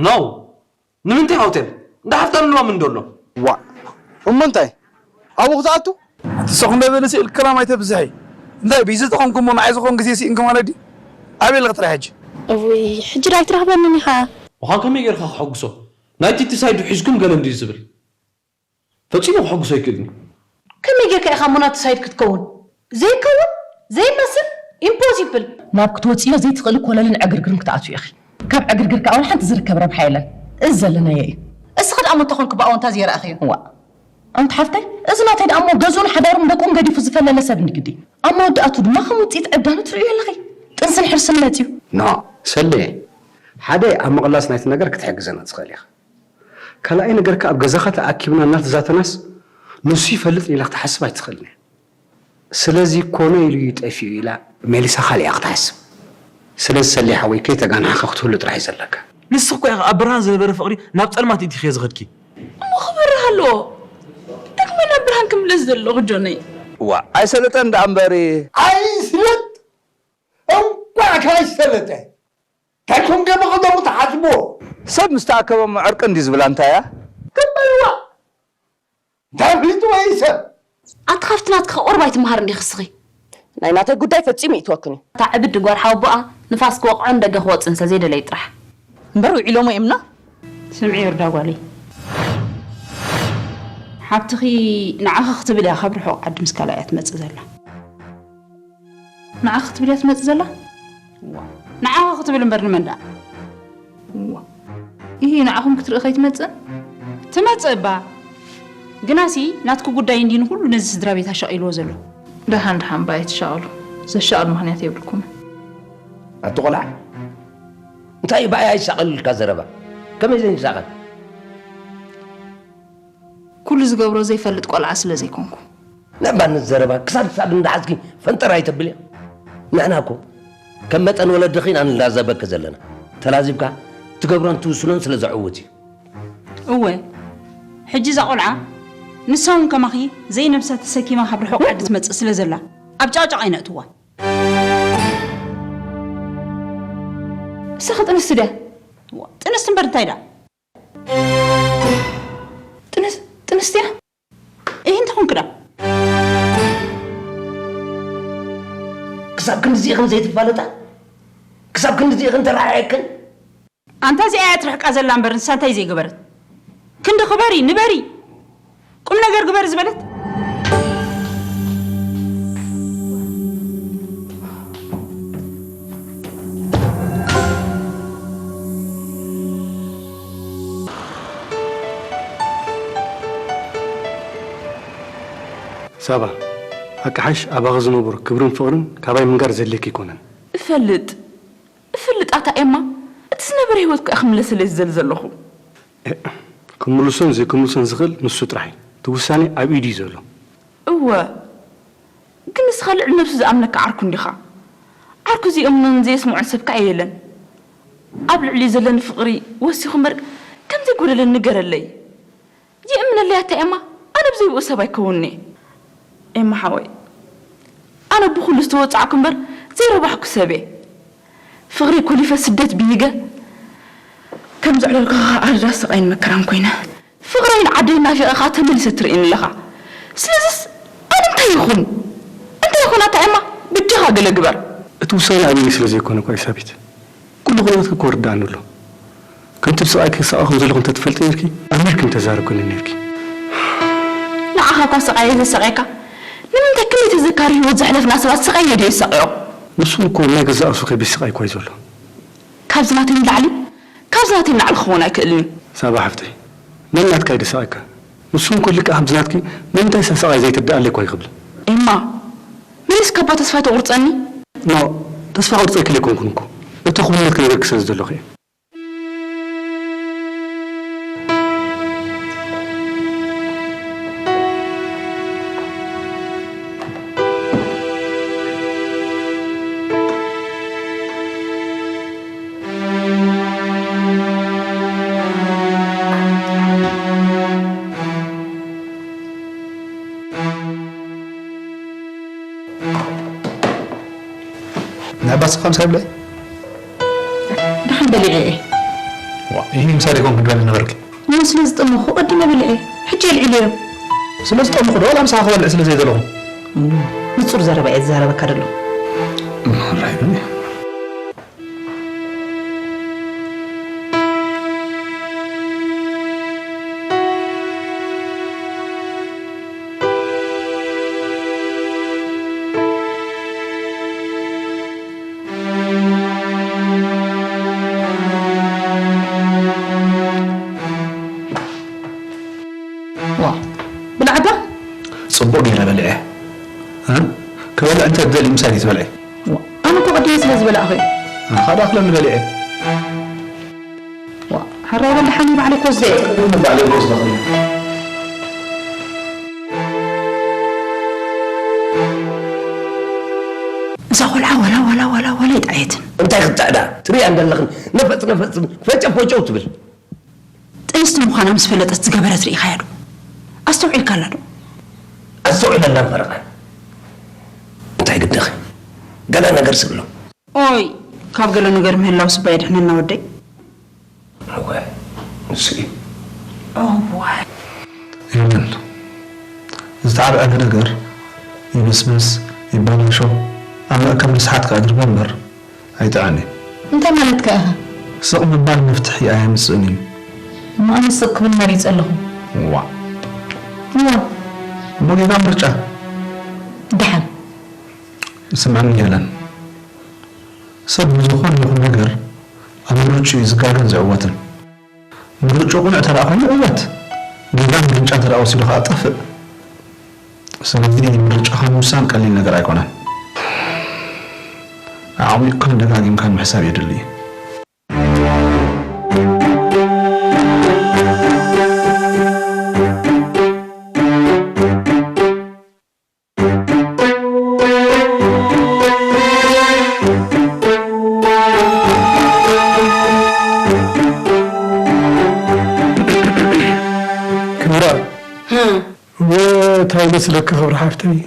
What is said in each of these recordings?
No። ንምንታይ ሆቴል? እንዳ ሓፍታ ንልዋ ምን ደሎ? ዋ። እሞ እንታይ? ኣብኡ ክትኣቱ? ንስኹም በበለ ስእል ክራም ኣይተብዝሒ። እንታይ ቢዚ ተኾንኩም እሞ ንዓይ ዝኾን ግዜ ስኢንኩም ማለት ድዩ? ኣበይ ኣለኺ ጥራይ ሕጂ? እውይ፣ ሕጂ ዶ ኣይትረኽበንን ኢኻ? ምዃን ከመይ ጌርካ ክሐጉሶ? ናይ ቲቲ ሳይዱ ሒዝኩም ገለ እንድዩ ዝብል። ፈጺሙ ክሐጉሶ ኣይክእልን እዩ። ከመይ ጌርካ ኢኻ እሞ ናቱ ሳይድ ክትከውን? ዘይከውን፣ ዘይመስል፣ ኢምፖሲብል። ናብ ክትወጽዮ ዘይትኽእሊ ኮለልን ዕግርግርን ክትኣትዊ ኢኺ። ካብ ዕግርግር ከኣ ወላ ሓንቲ ዝርከብ ረብሓ የለን። እዚ ዘለናዮ እዩ። እስኺ ደኣ እሞ እንተኾንኪ ብኣወንታ ዝየረኣኽዮ። ዋእ። ኣንቲ ሓፍተይ፣ እዚ ናተይ ደኣ እሞ ገዝኡን ሓዳሩን ደቁን ገዲፉ ዝፈለለ ሰብ እንዲ ግዲ። ኣብ መወዳእቱ ድማ ከም ውጽኢት ዕብዳኑ ትርእዮ ኣለኺ። ጥንስን ሕርስን መጺኡ። ኖ፣ ሰሌ፣ ሓደ ኣብ ምቕላስ ናይቲ ነገር ክትሕግዘና ትኽእል ኢኻ። ካልኣይ ነገር ከኣ ኣብ ገዛኻ ተኣኪብና እናተዛተናስ ንሱ ይፈልጥ ኢላ ክትሓስብ ኣይትኽእልን እያ። ስለዚ ኮነ ኢሉ እዩ ጠፊኡ ኢላ ሜሊሳ ካልእ እያ ክትሓስብ። ስለዚ ሰሌ ሓወይ ከይተጋናሕካ ክትህሉ ጥራሕ እዩ ዘለካ። ንስኺ እኮ ኢኺ ኣብ ብርሃን ዝነበረ ፍቕሪ ናብ ጸልማት ኢቲኽዮ ዝኸድኪ። እሞ ክበርህ ኣለዎ። ዳግማይ ናብ ብርሃን ክምለስ ዘለኹ ጆነይ። ዋ ኣይሰለጠን ደኣ እምበሪ። ኣይስለጥ እንኳዕ ካይሰለጠ ታይኩም ገመ ቅደሙ ትሓስብዎ። ሰብ ምስ ተኣከበ እሞ ዕርቂ እንዲ ዝብላ እንታይ እያ? ክበልዋ እንታይ ፍሊጥዎ እዩ ሰብ። ኣቲ ካብቲ ናትኪ ቁሩብ ኣይትመሃር እንዲኺ እስኺ። ናይ ናተይ ጉዳይ ፈጺሙ ይእትወክን እዩ። እታ ዕብድ ጓል ሓወቦኣ ንፋስ ክወቕዖን ደገ ክወጽእን ሰ ዘይደለዩ ጥራሕ። እምበር ውዒሎሞ እምና። ስምዒ ዮርዳ ጓለይ። ሓብትኺ ንዓኺ ክትብል እያ ካብ ርሑቕ ዓዲ ምስ ካልኣ እያ ትመጽእ ዘላ። ንዓኺ ክትብል እያ ትመጽእ ዘላ? እዋ። ንዓኺ ክትብል እምበር ንመን ደኣ? እዋ። ኢሂ ንዓኹም ክትርኢ ከይትመጽእ? ትመጽእ እባ። ግናሲ ናትኪ ጉዳይ እንድዩ ንኹሉ ነዚ ስድራ ቤት ኣሻቒልዎ ዘሎ። ደሓን ደሓን እባ ኣይትሻቐሉ። ዘሻቕል ምኽንያት የብልኩምን። ኣቲ ቆልዓ፣ እንታይ እዩ ብኣይ ኣይሻቐል ኢልካ ዘረባ? ከመይ ዘይንሻቐል? ኩሉ ዝገብሮ ዘይፈልጥ ቆልዓ ስለ ዘይኮንኩ። ነባነት ዘረባ ክሳድ ክሳድ እንዳሓዝኪ ፈንጠር ኣይተብልያ። ንሕና እኮ ከም መጠን ወለድኺ ኢና ንላዘበኪ ዘለና። ተላዚብካ ትገብሮን ትውስኖን ስለ ዘዕውት እዩ። እወ፣ ሕጂ እዛ ቆልዓ ንሳ እውን ከማኺ ዘይነብሳ ተሰኪማ ካብ ርሑቕ ዓዲ ትመጽእ ስለ ዘላ ኣብ ጫቕጫቕ ኣይነእትዋ። ንስኺ ጥንስቲ ድያ? እዋ፣ ጥንስቲ እምበር እንታይ ደኣ? ጥንስ-፣ ጥንስቲ እያ? እህ፣ እንተኾንክ ደኣ? ክሳብ ክንድዚ ኢኽን ዘይትፋለጣ? ክሳብ ክንድዚ ኢኽን ተረሓሒቕክን? ኣንታ እዚኣ እያ ትርሕቃ ዘላ እምበር ንሳ እንታይ ዘይገበረት? ክንዲ ክበሪ፣ ንበሪ፣ ቁም ነገር ግበሪ ዝበለት? ሳባ፣ ኣቃሓሽ ኣባኺ ዝነበሮ ክብርን ፍቕርን ካባይ ምንጋር ዘድልየኪ ኣይኮነን። እፈልጥ፣ እፈልጥ ኣታ ኤማ፣ እቲ ዝነበረ ህይወት እኮ እየ ክምለሰለይ ዝደሊ ዘለኹ። እ፣ ክምልሶን ዘይክምልሶን ዝኽእል ንሱ ጥራሕ እዩ። እቲ ውሳኔ ኣብ ኢዱ እዩ ዘሎ። እወ፣ ግን ንስኻ ልዕሊ ነብሱ ዝኣምነካ ዓርኩ እንዲኻ። ዓርኩ ዝእምኖን ዘየስምዖን ሰብ ከኣ የለን። ኣብ ልዕሊኡ ዘለኒ ፍቕሪ ወሲኹ እምበር ከም ዘይጎደለኒ ንገረለይ። ይእምነለይ ኣታ ኤማ፣ ኣነ ብዘይብኡ ሰብ ኣይከውን'የ። ኤማ ሓወይ፣ ኣነ ብኹሉ ዝተወጻዕኩ እምበር ዘይረባሕኩ ሰብ'የ። ፍቕረይ ኮሊፈ ስደት ብይገ፣ ከም ዘዕለልኩኻ ኣልዳ ስቓይን መከራን ኮይነ። ፍቕረይን ዓደይን ናፊቐ ኸኣ ተመሊሰ ትርእየኒ ኣለኻ። ስለዚስ ኣነ እንታይ ይኹን? እንታይ ይኹን ኣታ ኤማ፣ በጃኻ ገለ ግበር። እቲ ውሳነ ኣብ ኢደይ ስለ ዘይኮነ እኳ እዩ ሳቢት። ኩሉ ኩነታትኪ እኮ ይርድኣኒ ኣሎ። ከምቲ ብስቓይ ክሳቐ ከም ዘለኹ እንተ ትፈልጢ ነርኪ፣ ኣሚርኪ ምተዛረብክኒ ነርኪ። ንዓኻ እኳ ስቓይ የዘሳቕየካ። ንምንታይ ክንደይ ተዘካሪ ህይወት ዘሕለፍና ሰባት ስቓይ ድዩ የሳቕዮም? ንሱ እኮ ናይ ገዛእ ርእሱ ከቢድ ስቓይ እኳ እዩ ዘሎ። ካብዚ ናተይ ንላዕሊ፣ ካብዚ ናተይ ንላዕሊ ክኸውን ኣይክእልን እዩ። ሳባ ሓፍተይ፣ ነናትካ እዩ ዘሳቕየካ። ንሱ እኮ ልክዕ ከምዚ ናትኪ ንምንታይ እሳ ስቓይ ዘይትርድኣለይ እኳ ኣይክብል። ኤማ፣ መሊስካ እባ ተስፋ ተቑርጸኒ? ኖ፣ ተስፋ ክቑርጸኪ ዘይኮንኩን እኮ። እቲ ክውንነት ክነግረኪ ስለ ዝደለኹ እየ። ናይ ባስኻ ምሳይ ብለይ? ደሓን በሊዐ እየ። ዋ፣ ይህ ምሳሌ ኮንክ ድበል ነበርክ። ንስለ ዝጠመኹ ቀዲመ በልዐ። ሕጂ ኣልዒለዮ። ስለ ዝጠምኹ ዶ ዋላ ምሳኻ ክበልዕ ስለ ዘይደለኹ? ንጹር ዘረባ እየ ዝዛረበካ ዘለኹ። ራይ ግን ዋ፣ ብላዕባ? ጽቡቕ ገይረ በልዐ። እ? ክበልዕ እንተ ደልዩ ምሳይ ትበልዐ። ዋ፣ ኣነ እኮ ቀዲመ ስለ ዝበላዕኹ እየ። ንኻ ዳኽለኒ በልዐ። ዋ፣ ሓራይ በል ደሓን ባዕለይ ክወስዶ እየ። ባዕለይ ክወስዶ እየ። እዛ ቆልዓ ዋላ፣ ዋላ፣ ዋላ፣ ዋላ ኣይጠዓየትን። እንታይ ክትጥዕዳ? ትርእያ እንደለኽን ነፈጥ ነፈጥ ፈጨው ፈጨው ትብል። ጥንስቲ ምዃና ምስ ፈለጠት ዝገበረት ርኢኻያ ዶ? ኣስተውዒልካላ ዶ? ኣስተውዒለላን ፈረቓን። እንታይ ግድኺ? ገለ ነገር ስብሎ። ኦይ፣ ካብ ገለ ነገር ምህላው ስባ የድሕነና ወደይ። እወ፣ ንሱ እዩ። እወ። የለን። ዝተዓብዐለ ነገር ይብስብስ፣ ይባላሾ፣ ኣብ መእከብ ርስሓት ከኣ ድርበ እምበር ኣይጥዕምን እዩ። እንታይ ማለትካ ኢኻ? ስቕ ምባል መፍትሒ ኣየምጽእን እዩ። እሞ ኣነ ስቕ ክብል መሪጸ ኣለኹ። ዋእ። እወ። እሞ ጌጋ ምርጫ። ደሓን። ስምዕኒ የለን። ሰብ ብዝኾነ ይኹን ነገር ኣብ ምርጭኡ እዩ ዝጋገን ዝዕወትን። ምርጭኡ ቅኑዕ እንተ ደኣ ኮይኑ ይዕወት፣ ጌጋ ምርጫ እንተ ደኣ ወሲዱ ኸኣ ጠፍእ። ስለዚ ምርጫኻ ምውሳን ቀሊል ነገር ኣይኮነን። ኣዕሚቕካን ደጋጊምካን ምሕሳብ የድሊ እዩ። ክብራ፣ ወ-፣ እንታይ መስለኪ ክብሪ ሓፍተይ?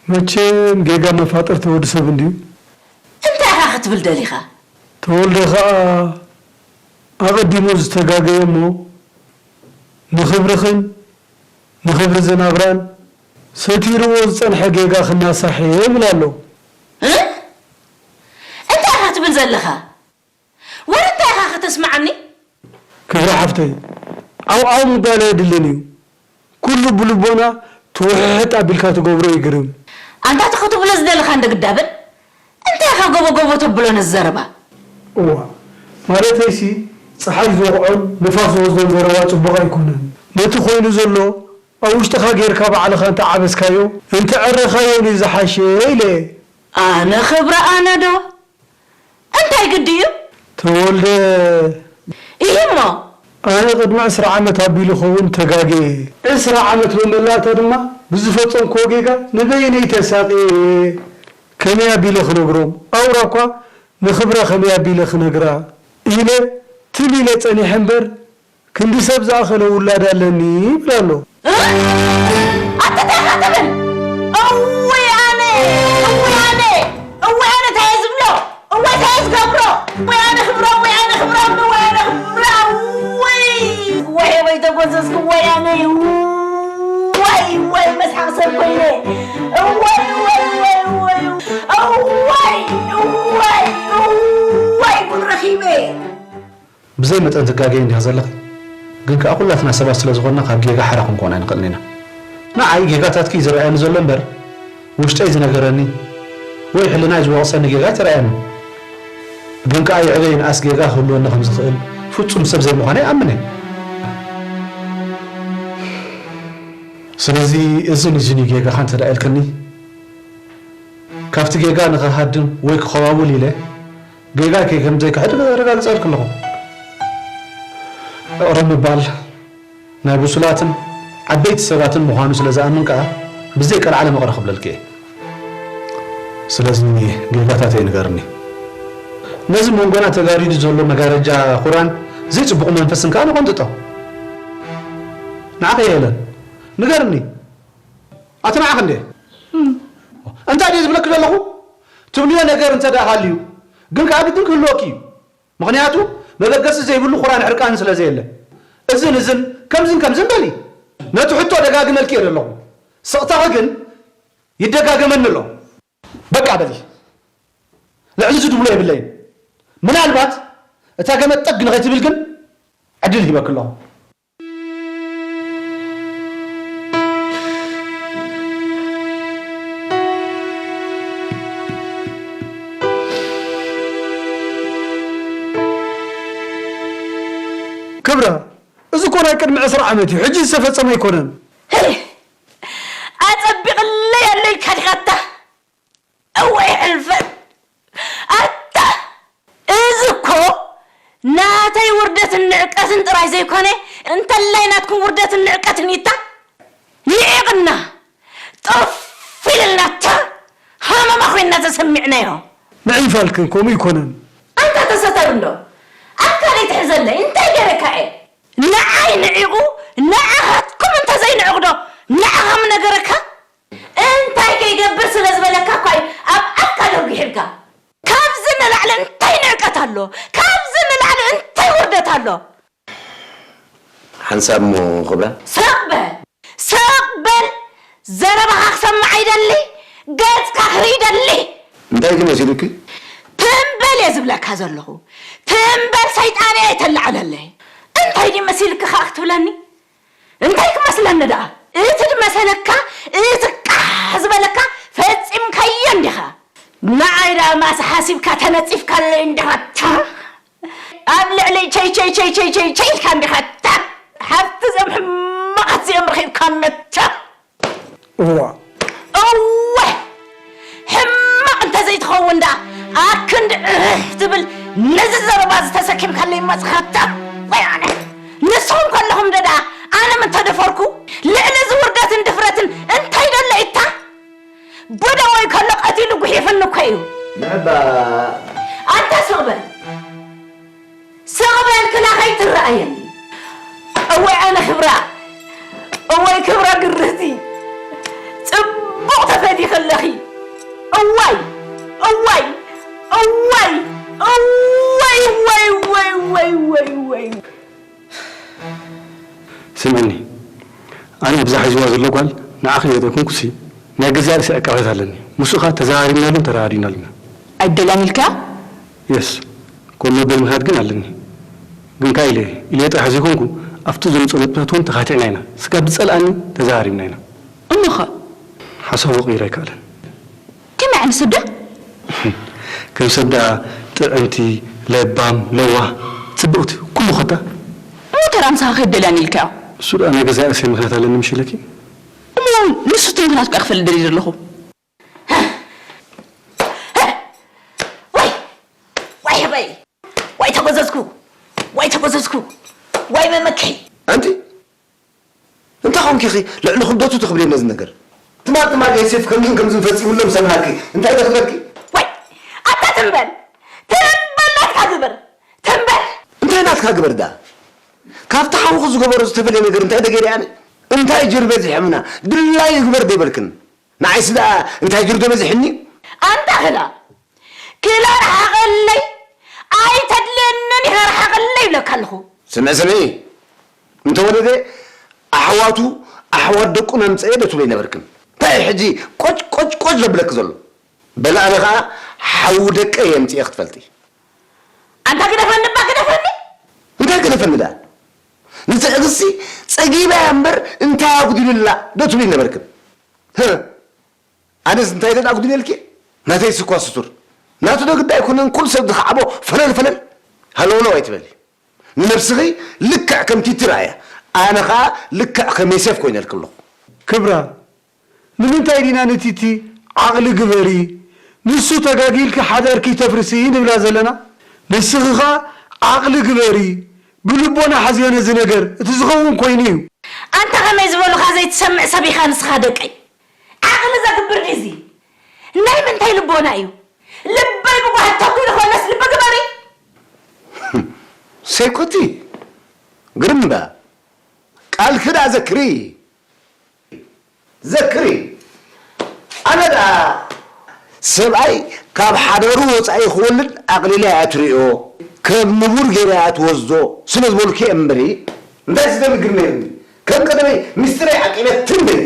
መቸም ጌጋ መፋጠርቲ ወዲ ሰብ እንድዩ። እንታይ ኢኻ ክትብል ደሊኻ? ተወልደ ኸኣ ኣቐዲሙ ዝተጋገየ እሞ ንኽብርኽን ንኽብሪ ዝናብራን ሰቲርዎ ዝጸንሐ ጌጋ ክናሳሕ እየ ይብል ኣሎ። እ? እንታይ ኢኻ ትብል ዘለኻ? ወረ እንታይ ኢኻ ከተስምዓኒ? ክብሪ ሓፍተይ፣ ዓው ዓው ምባል ኣየድልን እዩ። ኩሉ ብልቦና ትውሕሕጥ ኣቢልካ ትገብሮ እዩ ግርም። ኣንታ እቲ ክትብሎ ዝደለኻ እንዶ ግዳብን? እንታይ ኢኻ ጎቦ ጎቦ ተብሎ ነዚ ዘረባ? እዋ፣ ማለተይሲ፣ ጸሓይ ዝወቕዖን ንፋስ ዝወስዶን ዘረባ ጽቡቕ ኣይኮነን። ነቲ ኮይኑ ዘሎ ኣብ ውሽጥኻ ጌርካ ባዕልኻ እንተዓበስካዮ፣ እንተዐረኻዮ እዩ ዝሓሸ ኢለ እየ። ኣነ ክብሪ ኣነ ዶ? እንታይ ግዲ እዩ? ተወልደ። ኢሂ እሞ? ኣነ ቅድሚ ዕስራ ዓመት ኣቢሉ ኸውን ተጋግየ። ዕስራ ዓመት መመላእታ ድማ ብዝፈጸምክዎ ጌጋ ንበይነይ ተሳቕየ። ከመይ ኣቢለ ክነግሮም? ኣውራ እኳ ንኽብራ ከመይ ኣቢለ ክነግራ? ኢለ ትም ኢለ ጸኒሐ እምበር ክንዲ ሰብ ዝኣኸለ ውላድ ኣለኒ ይብል ኣሎ። እ? ኣታ እንታይ ኢኻ ትብል? እውይ ኣነ! እውይ ኣነ! እውይ ኣነ! እንታይ እየ ዝብሎ? እወይ እንታይ እየ ዝገብሮ? እውይ ኣነ ክብሮ! እውይ ኣነ ክብሮ! እውይ ኣነ ክብሮ! እውይ! ወይ ወይ ተጎዘዝኩ! ወይ ኣነ! ወይ ወይ መስሓቕ ሰብ ኮይነ! እወይ ወይ ወይ ወይ! እወይ! እወይ! እወይ! ጉድ ረኺበ! ብዘይ መጠን ትጋገይ እንዲኺ ዘለኺ፣ ግን ከኣ ኩላትና ሰባት ስለ ዝኾንና ካብ ጌጋ ሓራ ክንኮን ኣይንኽእልን ኢና። ንዓይ ጌጋታትኪ እዩ ዝረኣየኒ ዘሎ እምበር፣ ውሽጠይ ዝነገረኒ ወይ ሕልናይ ዝወቕሰኒ ጌጋ ኣይተረኣየንን። ግን ከኣ ይዕበ ይንኣስ ጌጋ ክህልወኒ ከም ዝኽእል ፍጹም ሰብ ዘይምዃነይ እኣምን እየ። ስለዚ እዝን እዝን እዩ ጌጋኻ እንተ ደኣ ኢልክኒ፣ ካብቲ ጌጋ ንኽሃድም ወይ ክኸዋውል ኢለ፣ ጌጋይ ከም ዘይክሕድ ከረጋግጸልኪ ኣለኹ። እቕረ ምባል ናይ ብሱላትን ዓበይቲ ሰባትን ምዃኑ ስለ ዝኣምን ከኣ፣ ብዘይ ቀልዓለም እቕረ ክብለልኪ እየ። ስለዚ ጌጋታተይ ንገርኒ። ነዚ መንጎና ተጋሪዱ ዘሎ መጋረጃ ኹራን ዘይጽቡቕ መንፈስን ከኣ ንቐንጥጦ። ንዓኺ የለን፣ ንገርኒ። ኣቲ ንዓኺ እንዴ? እንታይ ድየ ዝብለኪ ዘለኹ? ትብልዮ ነገር እንተ ደኣ ሃልዩ፣ ግን ከኣ ግድን ክህልወኪ እዩ። ምኽንያቱ፣ መበገሲ ዘይብሉ ኹራን ሕርቃን ስለ ዘየለ፣ እዝን እዝን ከምዝን ከምዝን በሊ። ነቲ ሕቶ ደጋግመልኪ እየ ዘለኹ። ስቕታኺ ግን ይደጋገመኒ ኣሎ። በቃ በሊ። ልዕሊ እዚ ድብሎ የብለይን። ምናልባት እታ ገመድ ጠግ ንኸይትብል ግን ዕድል ሂበኪ ኣለኹ። ክብራ፣ እዚ እኮ ናይ ቅድሚ ዕስራ ዓመት እዩ። ሕጂ ዝተፈጸመ ኣይኮነን። ኣጸቢቕለይ ኣሎ ኢልካ ዲኻ ኣታ? እወይ ሕልፈት! ኣታ! እዚ እኮ ናተይ ውርደትን ንዕቀትን ጥራይ ዘይኮነ፣ እንተላይ ናትኩም ውርደትን ንዕቀትን እይታ ንዒቕና፣ ጠፍ ኢልልና፣ እታ ሃመማ ኮይንና ዘሰሚዕናዮ። ንዒፋልክን ከምኡ ኣይኮነን። ኣንታ ተሰተር እንዶ፣ ኣካ ዘይትሕዘለይ፣ እንታይ ገረካ እየ? ንዓይ ንዒቑ፣ ንዓኻትኩም እንተዘይንዕቕ ዶ ንዓኻ ምነገረካ? እንታይ ከይገብር ስለ ዝበለካ እኳ እዩ ኣብ ኣፍካ ደርጒሕልካ። ካብዚ ንላዕሊ እንታይ ንዕቀት ኣሎ? ካብዚ ንላዕሊ እንታይ ውርደት ኣሎ? ሓንሳብ እሞ ክብራ። ስቕ በል! ስቕ በል! ዘረባኻ ክሰምዕ ኣይደሊ፣ ገጽካ ክርኢ ይደሊ። እንታይ ግን መሲሉኪ? ትም በል እየ ዝብለካ ዘለኹ። ትም በል ሰይጣን እየ ኣይተላዕለለይ። እንታይ ድዩ መሲልኪ ከኣ ክትብለኒ? እንታይ ክመስለኒ ደኣ? እቲ ድመሰለካ፣ እቲ ቃሕ ዝበለካ ፈጺምካዮ እንዲኻ። ንዓይ ደኣ ማስ ሓሲብካ ተነጺፍካለይ እንዲኻ። ታ ኣብ ልዕለይ ቸይ ቸይ ቸይ ቸይ ቸይ ቸይ ኢልካ እንዲኻ። ታ ሓፍቲ እዚኦም ሕማቓት እዚኦም ረኺብካ መታ። እዋ። እወ! ሕማቕ እንተዘይትኸውን ደኣ ኣክንዲ እህ ትብል ነዚ ዘረባ ዝተሰኪምካለይ መጽኻታ። ወይ ኣነ! ንስኹም ከለኹም ዶ ደኣ ኣነ ምተደፈርኩ? ልዕሊ እዚ ውርደትን ድፍረትን እንታይ ደሎ ኢታ? ብደሞይ ከሎ ቀቲሉ ጉሒፍኒ እኮ እዩ። ንሕባ ኣንታ ስቕ በል። ስቕ በል ክላ ከይትረኣየኒ። እዋይ ኣነ ክብራ፣ እዋይ ክብራ ግርህቲ፣ ጽቡቕ ተፈዲኺ ኣለኺ። እዋይ፣ እዋይ፣ እዋይ፣ እዋይ፣ እዋይ፣ እዋይ፣ እዋይ፣ እዋይ፣ እዋይ። ስምዕኒ፣ ኣነ ብዛ ሒዝዋ ዘሎ ጓል ንዓኺ ዘይኮንኩሲ ናይ ገዛእ ርእሰይ ዕቃበት ኣለኒ። ምስኡ ኸኣ ተዘራሪብናሉን ተረዳዲእናሉን ኢና። ኣይደልያን ኢልካያ? የስ፣ ኮን መበል ምኽንያት ግን ኣለኒ። ግን ከኣ ኢለ፣ ኢለ ጥራሕ ዘይኮንኩ፣ ኣብቲ ዘምጽኦ ነጥብታት እውን ተኻቲዕና ኢና። ስጋብ ዝጸልኣኒ ተዘራሪብና ኢና። እሞኸ? ሓሳቡ ክቕይር ኣይከኣለን። ከመይ ዓይነት ሰብ ደኣ? ከም ሰብ ደኣ ጥዕምቲ፣ ለባም፣ ለዋህ፣ ጽብቕቲ፣ ኩሉ ኸታ። እሞ ተራ ምሳኻ ከይደልያን ኢልካዮ? እሱ ደኣ ናይ ገዛእ ርእሰይ ምኽንያት ኣለኒ ምሽ ኢለኪ? እሞ ንሱ እቲ ምኽንያት እኮ ክፈልጥ ደልየ ዘለኹ። ወይ! ወይ ህበይ! ወይ ተጎዘዝኩ! ወይ ተጎዘዝኩ! ወይ መመኪ! ኣንቲ እንታይ ኾንኪ ኢኺ ልዕሊ ክብደቱ ተኽብርዮ ነዚ ነገር? ትማል ትማል ዮሴፍ ከምዝን ከምዝን ፈጺሙሎም ሰምሃልኪ እንታይ ተኽበርኪ? ወይ ኣታ ትም በል! ትም በል ናትካ ግበር! ትም በል! እንታይ ናትካ ግበር ደኣ? ካብቲ ሓውኺ ዝገበሮ ዝተፈልየ ነገር እንታይ ዶ ገይረ ኣነ? እንታይ ጅር በዚሖምና? ድላዩ ይግበር ዶ ይበልክን? ንዓይሲ ደኣ እንታይ ጅር ዶ በዚሕኒ? ኣንታ ክላ! ክላ ርሓቐለይ! ኣይተድልየንን ኢኻ ርሓቐለይ ይብለካ ኣለኹ። ስምዒ ስምዒ! እንተወለደ ኣሕዋቱ ኣሕዋት ደቁን ኣምፀኤ ዶ ትብለይ ነበርክን? እንታይ ሕጂ ቆጭ ቆጭ ቆጭ ዘብለኪ ዘሎ? በለ ኣነ ኸዓ ሓዊ ደቀይ የምፅኤ ክትፈልጢ። ኣንታ ግደፈኒ እባ ግደፈኒ! እንታይ ግደፈኒ ደኣ? ንትዕግስቲ ፀጊባያ እምበር እንታይ ኣጉዲሉላ ዶ ትብሊ ነበርክን? ህእ! ኣነስ እንታይ ደኣ ኣጉዲለልኪ? ናተይስ እኳ ስቱር። ናቱ ዶ ግዳ ኣይኮነን ኩሉ ሰብ ዝኸዓቦ ፈለል ፈለል ሃለውለው ኣይትበሊ። ንነብስኺ ልክዕ ከም ቲቲ ረኣያ፣ ኣነ ኸኣ ልክዕ ከም ዮሴፍ ኮይነልኪ ኣለኹ። ክብራ፣ ንምንታይ ዲና ንቲቲ ዓቕሊ ግበሪ፣ ንሱ ተጋጊልኪ ሓዳርኪ ተፍርሲ ንብላ ዘለና? ንስኺ ኸኣ ዓቕሊ ግበሪ፣ ብልቦና ሓዝዮ ነዚ ነገር፣ እቲ ዝኸውን ኮይኑ እዩ። ኣንታ ከመይ ዝበሉኻ ዘይትሰምዕ ሰብ ኢኻ ንስኻ ደቀይ። ዓቕሊ ዘግብር ድዩ እዚ? ናይ ምንታይ ልቦና እዩ? ልበይ ብጓህ ተጒሉ ኾነስ ልቢ ግበሪ። ሴኩቲ፣ ግርም እምባ፣ ቃልኪ ደኣ ዘክሪ። ዘክሪ፣ ኣነ ደኣ ሰብኣይ ካብ ሓዳሩ ወጻኢ ክወልድ ኣቕሊላ እያ ትርእዮ፣ ከም ንቡር ገይራ እያ ትወስዶ ስለ ዝበልኩ እየ እምበሪ፣ እንታይ ዝተንግር ነይርኒ? ከም ቀደመይ ምስጢረይ ዓቂበ ትም በሊ።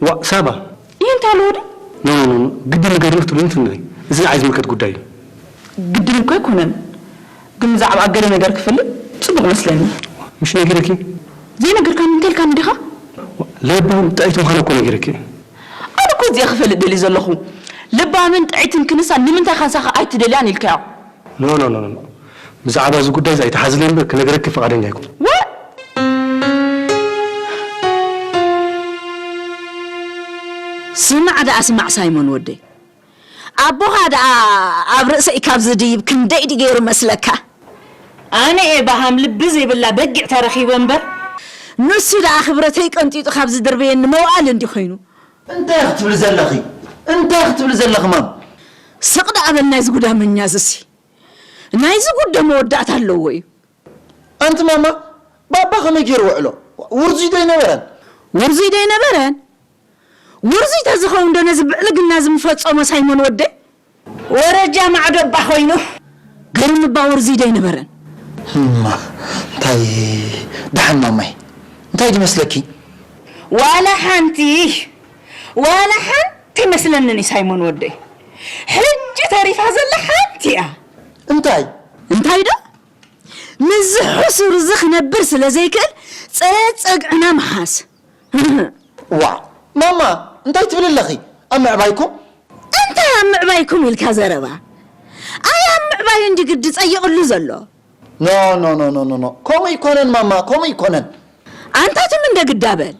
ዋእ ሳባ። ይህ እንታይ ኣለዎ ዶ? ኖ፣ ኖ፣ ኖ፣ ኖ። ግዲ ንገርኒ ክትብልኒ ትንበይ። እዚ ንዓይ ዝምልከት ጉዳይ እዩ። ግድን እኮ ኣይኮነን፣ ግን ብዛዕባ ገለ ነገር ክፈልጥ ጽቡቕ መስለኒ። ምሽ ነጊረኪ? ዘይነገርካኒ እንተልካኒ ዲኻ? ለባም ጥዕይቲ ምዃነ እኮ ነጊረኪ። ኣነ እኮ እዚኣ ክፈልጥ ደልየ ዘለኹ። ለባምን ጥዕይትን ክንሳ ንምንታይ ካንሳኻ ኣይትደልያን ኢልካዮ? ኖ፣ ኖ፣ ኖ፣ ኖ። ብዛዕባ እዚ ጉዳይ እዚ ኣይትሓዝለይ እምበር ክነግረኪ ፍቓደኛ ኣይኮንኩን። ወ- ስማዕ ደኣ ስማዕ ሳይሞን ወደይ። ኣቦኻ ደኣ ኣብ ርእሰይ ካብ ዝድይብ ክንደይ ድዩ ገይሩ መስለካ? ኣነ እየ ባሃም ልቢ ዘይብላ በጊዕ ተረኺበ እምበር። ንሱ ደኣ ክብረተይ ቀንጢጡ ካብ ዝድርበየኒ መውዓል እንዲ ኮይኑ። እንታይ ክትብሊ ዘለኺ? እንታይ ክትብሊ ዘለኺ ማም? ስቕ ደኣ በል ናይዚ ጉዳመኛ እዚሲ። ናይዚ ጉድ ዶ መወዳእታ ኣለዎ እዩ? ኣንቲ ማማ፣ ባባ ከመይ ገይሩ ውዕሎ? ውርዙይ ዶ ኣይነበረን? ውርዙይ ዶ ኣይነበረን? ውርዙይ ተዝኸውን ዶ ነዚ ብዕልግና ዝምፈጸሞ ሳይሞን ወደይ? ወረጃ ማዕዶ እባ ኮይኑ። ገርም እባ ውርዙይ ዶ ኣይነበረን? እማ፣ እንታይ ደሓን ማማይ? እንታይ ድመስለኪ? ዋላ ሓንቲ፣ ዋላ ሓንቲ ኣይመስለንን እዩ ሳይሞን ወደይ። ሕጂ ተሪፋ ዘላ ሓንቲ እያ። እንታይ? እንታይ ዶ? ምስዚ ሕሱር እዚ ክነብር ስለ ዘይክእል ጸጸግዕና ምሓዝ። ዋዕ! ማማ፣ እንታይ ትብሊ ኣለኺ? ኣብ ምዕባይኩም? እንታይ ኣብ ምዕባይኩም ኢልካ ዘረባ? ኣይ ኣብ ምዕባዩ እንዲ ግዲ ጸይቕሉ ዘሎ። ኖ፣ ኖ፣ ኖ፣ ኖ፣ ኖ፣ ኖ። ከምኡ ኣይኮነን ማማ፣ ከምኡ ኣይኮነን። ኣንታ ትም እንደ ግዳ በል።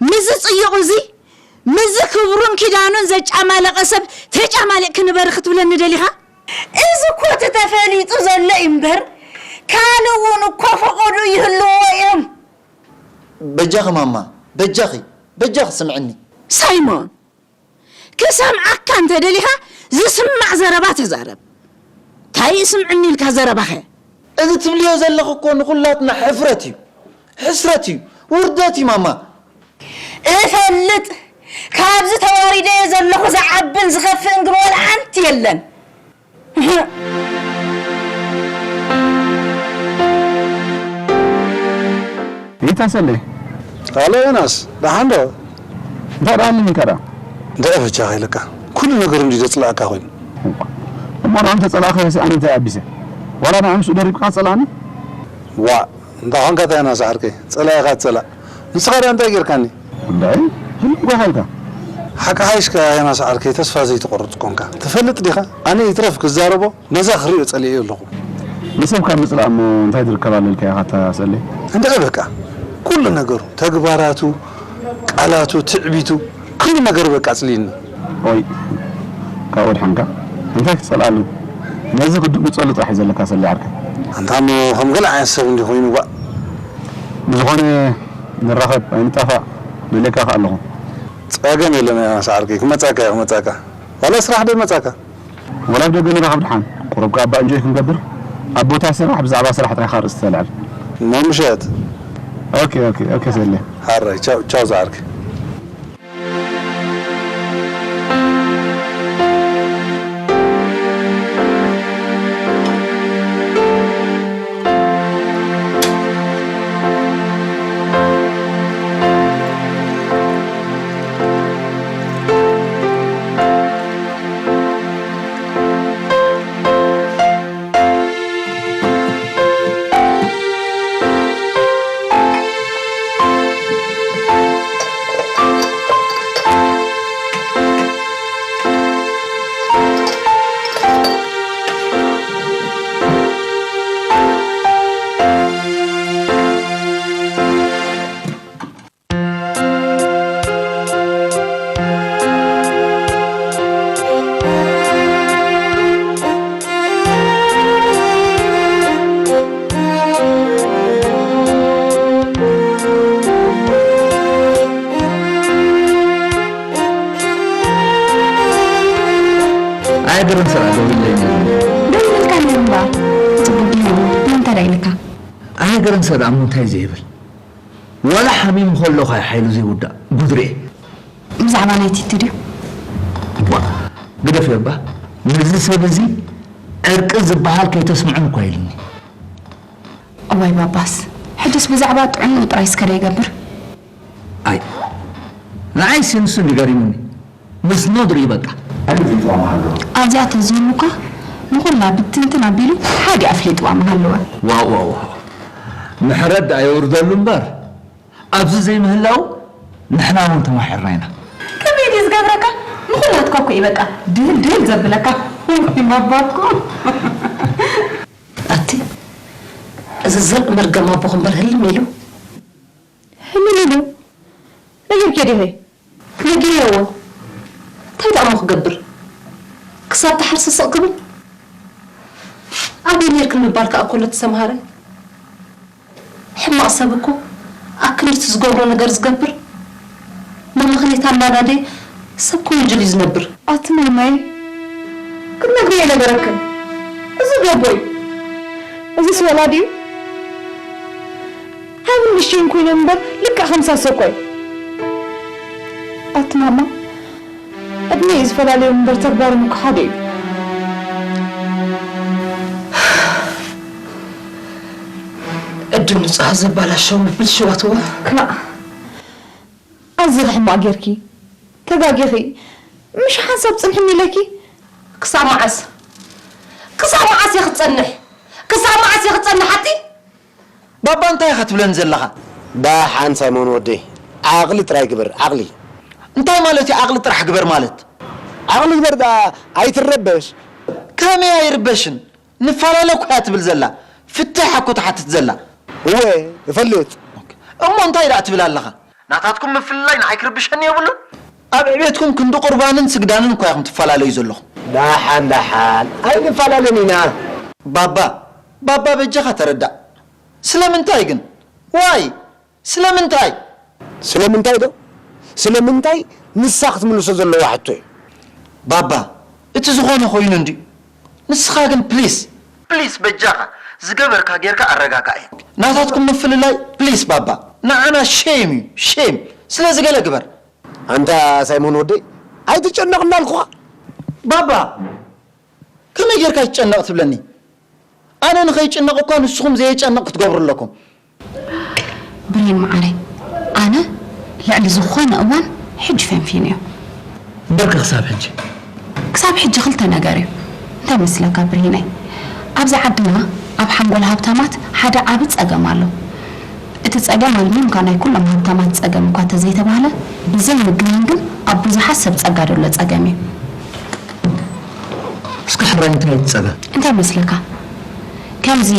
ምስዚ ጽይቑ እዚ፣ ምስዚ ክብሩን ኪዳኑን ዘጫማለቐ ሰብ ተጫማሊቕ ክንበር ክትብለኒ ደሊኻ? እዚ እኮ እቲ ተፈሊጡ ዘሎ እዩ እምበር፣ ካልእ እውን እኮ ፈቐዶ ይህልዎ እዮም። በጃኺ ማማ፣ በጃኺ፣ በጃኺ ስምዕኒ። ሳይሞን፣ ክሰምዓካ እንተ ደሊኻ ዝስማዕ ዘረባ ተዛረብ። ታይ ስምዕኒ ኢልካ ዘረባኸ? እዚ ትብልዮ ዘለኺ እኮ ንኹላትና ሕፍረት እዩ፣ ሕስረት እዩ፣ ውርደት እዩ ማማ። እፈልጥ፣ ካብዚ ተዋሪደዮ ዘለኹ ዝዓብን ዝኸፍእን ግን ወላ ሓንቲ የለን። ይታሰለይ። ሃሎ ዮናስ፣ ደሓን ዶ? እንታይ ደኣ ኣለኒ እንካ ደኣ? እንታይ በጃኻ ኢለካ? ኩሉ ነገር እንዲ ዘጽላእካ ኮይኑ። እሞ ደኣ እንተ ጸላእካ ሲ ኣነ እንታይ ኣቢሰ? ዋላ ንዓ ምስኡ ደሪብካ ጸላእኒ? ዋእ፣ እንታ ኾንካ እንታይ ዮናስ ዓርከይ? ጸላኢኻ ትጸላእ። ንስኻ ደኣ እንታይ ጌርካኒ? እንታይ? ህልም ጓሃልካ። ሓቂ ሓይሽካ ዮናስ ዓርከይ፣ ተስፋ ዘይትቆርጽ ኮንካ። ትፈልጥ ዲኻ? ኣነ ይትረፍ ክዛረቦ፣ ነዛ ክርእዮ ጸሊኤዮ ኣለኹ። ንሰብ ካብ ምጽላእ እሞ እንታይ ዝርከብ ኣሎ ኢልካ ኢኻ ተስእለይ? እንድዒ በቃ፣ ኩሉ ነገሩ፣ ተግባራቱ፣ ቃላቱ፣ ትዕቢቱ፣ ኩሉ ነገሩ በቃ ኣጽሊእኒ። ኦይ፣ ካብኡ ኣድሓንካ። እንታይ ክትጸልኣሉ? ነዚ ክትድንግጸሉ ጥራሕ እዩ ዘለካ ሰሊ ዓርከይ። ኣንታ እሞ ከም ገለ ዓይነት ሰብ እንዲ ኮይኑ ዋእ። ብዝኾነ ንራኸብ፣ ኣይንጣፋእ፣ ደልየካ ከኣ ኣለኹ። ጸገም የለን ዮናስ ዓርከይ፣ ክመጻካ እየ፣ ክመጻካ። ዋላ ስራሕ ዶ ይመጻካ? ወላ ኣብ ደገ ንራኸብ ድሓን። ቁሩብ ከኣ እባ እንጆይ ክንገብር። ኣብ ቦታ ስራሕ ብዛዕባ ስራሕ ጥራይ ኢኻ ርእሲ ተልዕል። እሞ ምሸት። ኦኬ፣ ኦኬ፣ ኦኬ ሰሌ። ሓራይ፣ ቻው፣ ቻው ዝዓርከይ። ኣየገርም ስራ ደው ኢለይ ነይሩ። ደው ኢልካ ነይሩ እምባ። ጽቡቕ ነይሩ። ንምንታይ ደኣ ኢልካ? ኣየገርም ስራ እሞ እንታይ ዘይብል? ዋላ ሓሚሙ ከሎ ኸ ሓይሉ ዘይውዳእ ጉድሬ። ብዛዕባ ናይ ቲቲ ድዩ? እባ፣ ግደፍዮ እባ፣ ነዚ ሰብ እዚ ዕርቂ ዝበሃል ከይተስምዖን እኳ ኢሉኒ። እዋይ ባባስ፣ ሕጅስ ብዛዕባ ጥዕንኡ ጥራይ እስከ ዶ ይገብር? ኣይ፣ ንዓይሲ ንሱ እንዲ ገሪሙኒ። ምስ ኖድሪ በቃ። ኣንድ ፊልም ኣለዎ። ኣብዚኣ ተዝህሉ እኳ ንኹላ ብትንትን ኣቢሉ ሓዲ ኣፍሊጥዋ ምሃለወ። ዋው ዋው ዋው። ምሕረት ደኣ የውርደሉ እምበር ኣብዚ ዘይምህላው ንሕና እውን ተማሒርና ኢና። ከመይ ድዩ ዝገብረካ? ንኹላትካ እኮ እዩ በቃ ድህል ድህል ዘብለካ። ወይ ማባኮ። ኣቲ እዚ ዘርኢ መርገም ኣቦኹም እምበር ህልም ኢሉ ህልም ኢሉ ነጊርኪ ዲኺ? ነጊረዮ። እንታይ ደኣ እሞ ክገብር? ክሳብ ትሓርሲ ስቕ ክብል? ኣበይ ኔርክን ምባል ከኣ እኮ ለትሰምሃረ። ሕማቕ ሰብ እኮ ኣብ ክንድቲ ዝገብሮ ነገር ዝገብር መመኽኔታ እናናደየ ሰብ ክውንጅል እዩ ዝነብር። ኣቲ ማማየ ክትነግርዮ ይነበረክን። እዚ ዶ ኣቦይ? እዚስ ወላዲ እዩ? ዓብን ንእሽተይን ኮይኖም እምበር ልክዕ ከም ሳሰኮ እዩ። ኣቲ ማማ ዕድመ እዩ ዝፈላለዮም እምበር ተግባሮም እኮ ሓደ እዩ። ዕድል ንጹሃት ዘባላሸው ብልሽዋት እዋ ክላእ ኣዝኺ ሕማቕ ጌርኪ ተጋጊኺ። ምሽ ሓንሳብ ጽንሕኒ ኢለኪ። ክሳብ መዓስ ክሳብ መዓስ እየ ክጸንሕ ክሳብ መዓስ እየ ክጸንሕ ኣቲ ባባ እንታይ ኢኻ ትብለኒ ዘለኻ? ዳሓን ሳይሞን ወደይ ዓቕሊ ጥራይ ግበር ዓቕሊ። እንታይ ማለት እዩ ዓቕሊ ጥራሕ ግበር ማለት? ዓቕሊ ግበር ደኣ ኣይትረበሽ። ከመይ ኣይርበሽን? ንፈላለ እኮ እያ ትብል ዘላ። ፍትሕ እኮ ትሓትት ዘላ። እወ እፈልጥ። እሞ እንታይ ደኣ ትብል ኣለኻ? ናታትኩም ምፍልላይ ንዓይ ክርብሸኒ የብሉን። ኣብ ዕቤትኩም ክንዲ ቁርባንን ስግዳንን እኳ ኢኹም ትፈላለዩ ዘለኹም። ዳሓን ዳሓን ኣይንፈላለን ኢና። ባባ ባባ በጃኻ ተረዳእ። ስለምንታይ ግን? ዋይ ስለምንታይ? ስለምንታይ ዶ? ስለምንታይ ንሳ ክትምልሶ ዘለዋ ሕቶ እዩ። ባባ እቲ ዝኾነ ኮይኑ እንድዩ። ንስኻ ግን ፕሊስ ፕሊስ በጃኻ ዝገበርካ ጌርካ ኣረጋግኣዮ። ናታትኩም ምፍልላይ ፕሊስ ባባ ንዓና ሼም እዩ ሼም። ስለዚ ገለ ግበር። ኣንታ ሳይሞን ወደይ ኣይትጨነቕ እናልኩኻ። ባባ ከመይ ጌርካ ኣይትጨነቕ ትብለኒ? ኣነ ንኸይጭነቕ እኳ ንስኹም ዘየጨንቕ ክትገብሩ ኣለኩም። ብሬን መዓረይ ኣነ ልዕሊ ዝኾነ እዋን ሕጂ ፈንፊነዮ። እምበርከ ክሳብ ሕጂ? ክሳብ ሕጂ ክልተ ነገር እዩ። እንታይ መስለካ ብሬነይ? ኣብዚ ዓድና ኣብ ሓንጎል ሃብታማት ሓደ ዓቢ ጸገም ኣሎ። እቲ ጸገም ኣልሚምካ ናይ ኩሎም ሃብታማት ጸገም እኳ ተዘይተባህለ ብዘይ ምግናን ግን ኣብ ብዙሓት ሰብ ጸጋ ደሎ ጸገም እዩ። እስኪ ሕራይ እንታይ እዩ እቲ ጸገም? እንታይ መስለካ? ከምዚ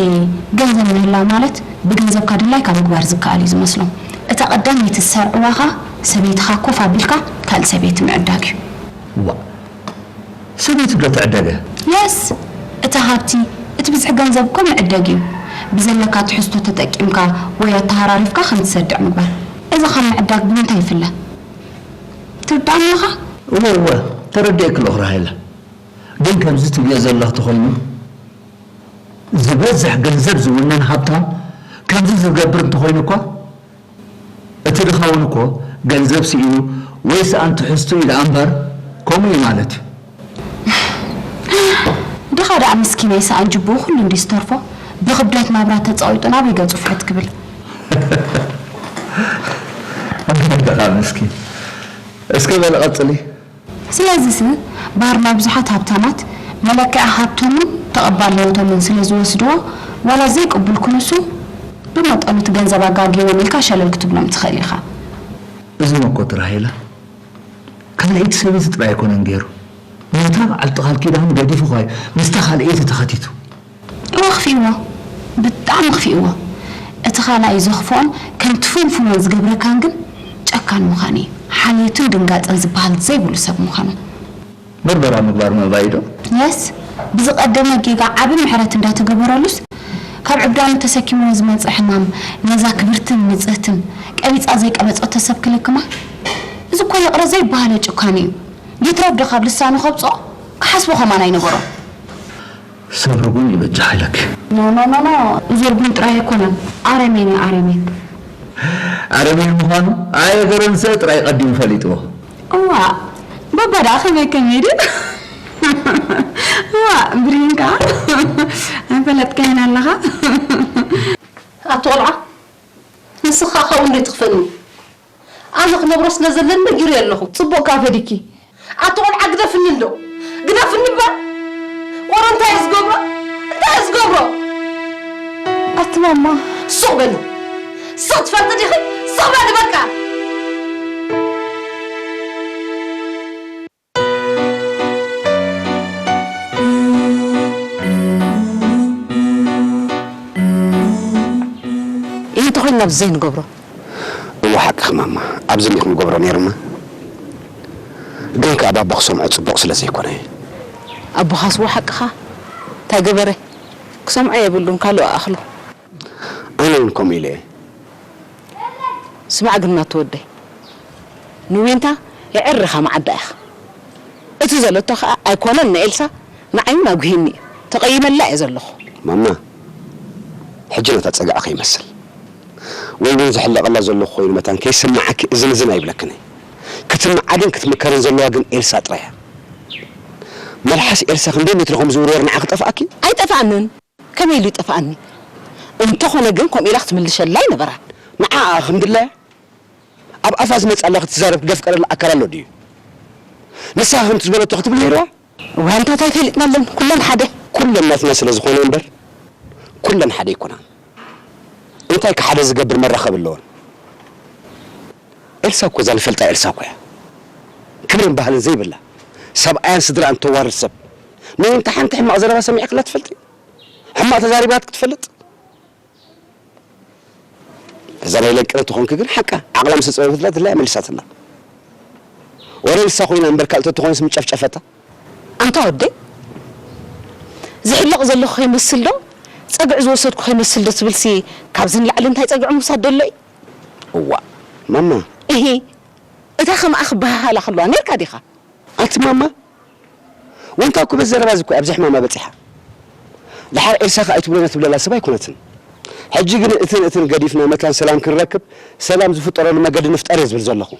ገንዘብ ምህላው ማለት ብገንዘብካ ድላይካ ምግባር ዝከኣል እዩ ዝመስሎም። እታ ቀዳመይቲ ዝሰርዕዋ ኸኣ ሰበይትኻ ኮፍ ኣቢልካ ካልእ ሰበይቲ ምዕዳግ እዩ። ዋእ! ሰበይቱ ዶ ትዕደገ? Yes! እቲ ሃብቲ፣ እቲ ብዝሒ ገንዘብ እኮ ምዕደግ እዩ። ብዘለካ ትሕዝቶ ተጠቂምካ ወይ ኣተሃራሪፍካ ከም ትሰድዕ ምግባር። እዚ ካብ ምዕዳግ ብምንታይ ይፍለ? ትርድኣኒ ኢኻ? እወ እወ ተረዲኤኪ ኣለኹ ራሄላ። ግን ከምዚ ትብልዮ ዘለኺ ተኾይኑ ዝበዝሕ ገንዘብ ዝውንን ሃብታም ከምዚ ዝገብር እንተኾይኑ እኳ እቲ ድኻ እውን እኮ ገንዘብ ስኢኑ ወይ ሰኣን ትሕዝቱ እዩ ደኣ እምበር ከምኡ እዩ ማለት እዩ። ድኻ ደኣ ምስኪናይ ሰኣን ጅቡኡ ኩሉ እንድዩ ዝተርፎ ብኽብደት ናብራ ተጸቒጡ ናበይ ገጹ ፍሕት ክብል። ድኻ ምስኪን እስከ በለ ቀጽሊ። ስለዚስ ባህርና ብዙሓት ሃብታማት መለክዒ ሃብቶምን ተቐባልነቶምን ስለ ዝወስድዎ ዋላ ዘይቅቡል ክነሱ ብመጠኑ እቲ ገንዘብ ኣጋግይዎም ኢልካ ሸለል ክትብሎም ትኽእል ኢኻ። እዚ መኮት ራሄላ ካልኣይቲ ሰበይቲ ጥራይ ኣይኮነን ገይሩ ነታ በዓልቲ ቃል ኪዳኑ ገዲፉ ኳ ምስታ ካልኣይቲ ተኸቲቱ። እወ ኣኽፊእዎ፣ ብጣዕሚ ኣኽፊእዎ። እቲ ካልኣይ ዘኽፍኦን ከም ትፈንፍኖ ዝገብረካን ግን ጨካን ምዃኑ እዩ። ሓልየትን ድንጋጸን ዝበሃል ዘይብሉ ሰብ ምዃኑ። በርበራ ምግባር ምእባይ ዶ? የስ፣ ብዝቐደመ ጌጋ ዓቢ ምሕረት እንዳተገበረሉስ ካብ ዕብዳኑ ተሰኪምዎ ዝመጸ ሕማም ነዛ ክብርትን ንጽህትን ቀቢጻ ዘይቀበጸቶ ሰብ ክልክማ? እዚ እኮ ይቕረ ዘይበሃለ ጭካነ እዩ። ይትረፍ ዶ ካብ ልሳኑ ከብጽኦ ክሓስቦ ከማን ኣይነበሮን። ሰብ ርጉም እዩ በጃኻ ኢለኪ። ኖ ኖ ኖ ኖ እዚ ርጉም ጥራይ ኣይኮነን ኣረሜን እዩ ኣረሜን። ኣረሜን ምዃኑ ኣየ ገረንሰ ጥራይ ቀዲሙ ፈሊጥዎ። እዋእ ባባ ደኣ ከመይ ከመይ ድዩ? ዋ ብሪንካ ኣይፈለጥካይን ኣለኻ። ኣቲ ቆልዓ፣ ንስኻ ካብኡ እንዴት ትኽፈኒ? ኣነ ክነብሮ ስለ ዘለኒ ነጊረ ኣለኹ። ጽቡቕ ከኣ ፈዲኪ። ኣቲ ቆልዓ ግደፍኒ እንዶ። ግደፍኒ እባ። ወረ እንታይ እየ ዝገብሮ? እንታይ እየ ዝገብሮ? ኣቲ ማማ። ሱቕ በሊ። ሱቕ ትፈልጢ ዲኺ? ሱቕ በሊ በቃ። እዩ እንተኾይኑ ናብ ዘይንገብሮ። እወ ሓቅኺ ማማ፣ ኣብዚ እንዲኹም ንገብሮ ነይርና። ግን ከኣ ባባ ክሰምዖ ጽቡቕ ስለ ዘይኮነ። ኣቦኻስ እወ ሓቅኻ፣ እንታይ ገበረ? ክሰምዖ የብሉን፣ ካልእ ኣኽሎ። ኣነ እውን ከምኡ ኢለ እየ። ስማዕ ግን ናቱ ወደይ፣ ንዊንታ የዕርኻ መዓዳ ኢኻ። እቲ ዘለቶ ኸኣ ኣይኮነን ንኤልሳ፣ ንዓይ እውን ኣጉሂኒ እዩ። ተቐይመላ እየ ዘለኹ። ማማ፣ ሕጂ ናታ ጸግዒ ከይመስል። ወይ እውን ዝሕለቐላ ዘለኹ ኮይኑ መታን ከይስምዓኪ እዝን እዝን ኣይብለክን እየ። ክትምዓድን ክትምከርን ዘለዋ ግን ኤልሳ ጥራይ እያ። መልሓስ ኤልሳ ክንደይ ሜትሮ ከም ዝውርወር ንዓኺ ጠፍኣኪ? ኣይጠፍኣንን። ከመይ ኢሉ ይጠፍኣኒ? እንተኾነ ግን ከምኡ ኢላ ክትምልሸላ ኣይነበራን። ንዓኣ ከም ድላያ ኣብ ኣፋ ዝመጽኣላ ክትዛረብ ክደፍቀረላ ኣካል ኣሎ ድዩ? ንስኻ ከምቲ ዝበለቶ ክትብል ነይርዋ? እዋንታት ኣይፈሊጥናለን፣ ኩለን ሓደ። ኩለን ናትና ስለ ዝኾነ እምበር፣ ኩለን ሓደ ኣይኮናን። እንታይ ከ ሓደ ዝገብር መራኸቢ ኣለወን? ኤልሳ እኮ እዛ ንፈልጣ ኤልሳ እኮ እያ። ክብርን ባህልን ዘይብላ፣ ሰብኣያን ስድራን እተዋርድ ሰብ። ንዊንታ ሓንቲ ሕማቕ ዘረባ ሰሚዕክላ ትፈልጢ? ሕማቕ ተዛሪባትኪ ትፈልጥ? እዛ ናይ ለንቅነ ተኾንኪ ግን ሓቃ፣ ዓቕላ ምስ ተጸወተትላ ድላያ መሊሳትላ። ወረ ንሳ ኮይና እምበር ካልእ ተተኾነስ ምጨፍጨፈታ። ኣንታ ወደይ፣ ዝሕለቕ ዘለኹ ከይመስል ዶ፣ ጸግዒ ዝወሰድኩ ከይመስል ዶ ትብልሲ፣ ካብዚ ንላዕሊ እንታይ ጸግዒ ምውሳድ ደሎ እዩ? እዋእ፣ ማማ። እሂ፣ እታ ከምኣ ክበሃሃላ ከለዋ ኔርካ ዲኻ? ኣቲ ማማ፣ ወንታ እኮ በዚ ዘረባ እዚ እኮ ኣብዚ ሕማማ በጺሓ። ደሓር ኤልሳ ከ ኣይትብሎን እያ ትብለላ ሰብ ኣይኮነትን። ሕጂ ግን እትን እትን ገዲፍና መታን ሰላም ክንረክብ፣ ሰላም ዝፍጠረሉ መገዲ ንፍጠር እየ ዝብል ዘለኹ።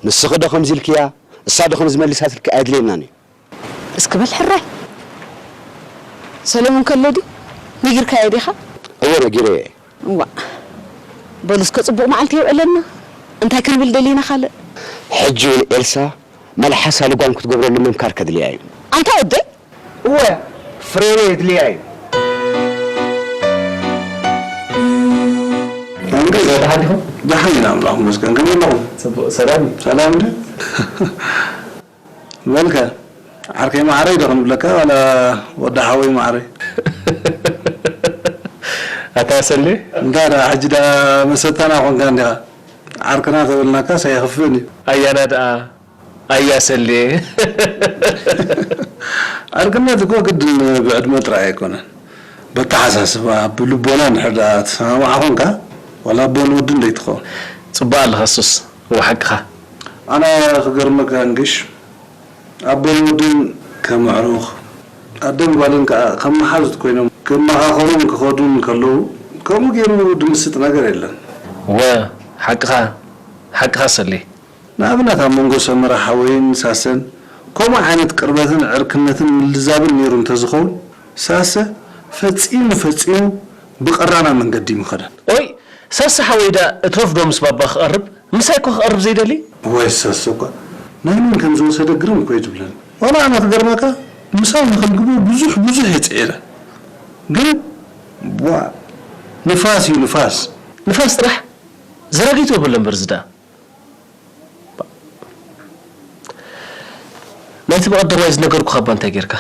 ንስኺ ዶ ከምዚ ኢልክያ፣ እሳ ዶ ከምዚ መሊሳትልኪ ኣየድልየናን እዩ። እስኪ በል ሕራይ። ሰለሙን ከሎ ድዩ? ነጊርካዮ ዲኻ? እወ፣ ነጊረዮ እየ። እዋእ። በሉ እስከ ጽቡቕ መዓልቲ የውዕለና። እንታይ ክንብል ደሊና ካልእ? ሕጂ እውን ኤልሳ መልሓሳ ልጓም ክትገብረሉ ምምካር ከድልያ እዩ። ኣንታ ወደይ? እወ፣ ፍሬነ የድልያ እዩ። እንግዲህ ደሓን ዲኹም? ደሓን ኢና፣ ኣምላኽ ይመስገን። ከመይ ኣለኹም? ጽቡቕ፣ ሰላም እዩ። ሰላም ድዩ? በልከ፣ ዓርከይ ማዕረይ ዶ ክንብለካ፣ ዋላ ወዲ ሓወይ ማዕረይ? ኣታ ሰሌ? እንታይ ደኣ፣ ሕጂ ደኣ መሰታና ኮንካ እንዲኻ። ዓርክና ተበልናካስ ኣየኽፍእን እዩ። ኣያና ደኣ፣ ኣያ ሰሌ። ዓርክነት እኮ ግድን ብዕድመ ጥራይ ኣይኮነን። በተሓሳስባ፣ ብልቦና እንድሕር ደኣ ትሰማማዕ ኮንካ፣ ዋላ ኣቦን ወድን ደይትኸውን። ጽቡቕ ኣለኻ እሱስ፣ እወ ሓቅኻ። ኣነ ክገርመካ እንግሽ፣ ኣቦን ወድን ከም ኣዕሩኽ፣ ኣደን ጓልን ከኣ ከም መሓዙት ኮይኖም ክመኻኸሩን ክኸዱን ከለዉ፣ ከምኡ ገይሩ ድምስጥ ነገር የለን። እወ፣ ሓቅኻ፣ ሓቅኻ ሰሌ። ንኣብነት ኣብ መንጎ ሰመረ ሓወይን ሳሰን ከምኡ ዓይነት ቅርበትን ዕርክነትን ምልዛብን ነይሩ እንተዝኸውን፣ ሳሰ ፈጺሙ ፈጺሙ ብቐራና መንገዲ ምኸደን። ኦይ፣ ሳሰ ሓወይ ደኣ እትረፍ ዶ ምስ ባባ ክቐርብ? ምሳይ እኮ ክቐርብ ዘይደሊ? ወይ ሳሰ እኳ ናይ መን ከም ዝወሰደ ግርም እኮ እዩ ዝብለኒ። ዋላ ኣነ ክገርመካ ምሳይ ንኽልግቦ ብዙሕ ብዙሕ እየ ጽዒረ። ግን ቧ ንፋስ እዩ ንፋስ። ንፋስ ጥራሕ ዘራጊቱ የብሎ እምበር ዝዳ ናይቲ ብቐደማይ ዝነገርኩኻ እባ እንታይ ጌርካ?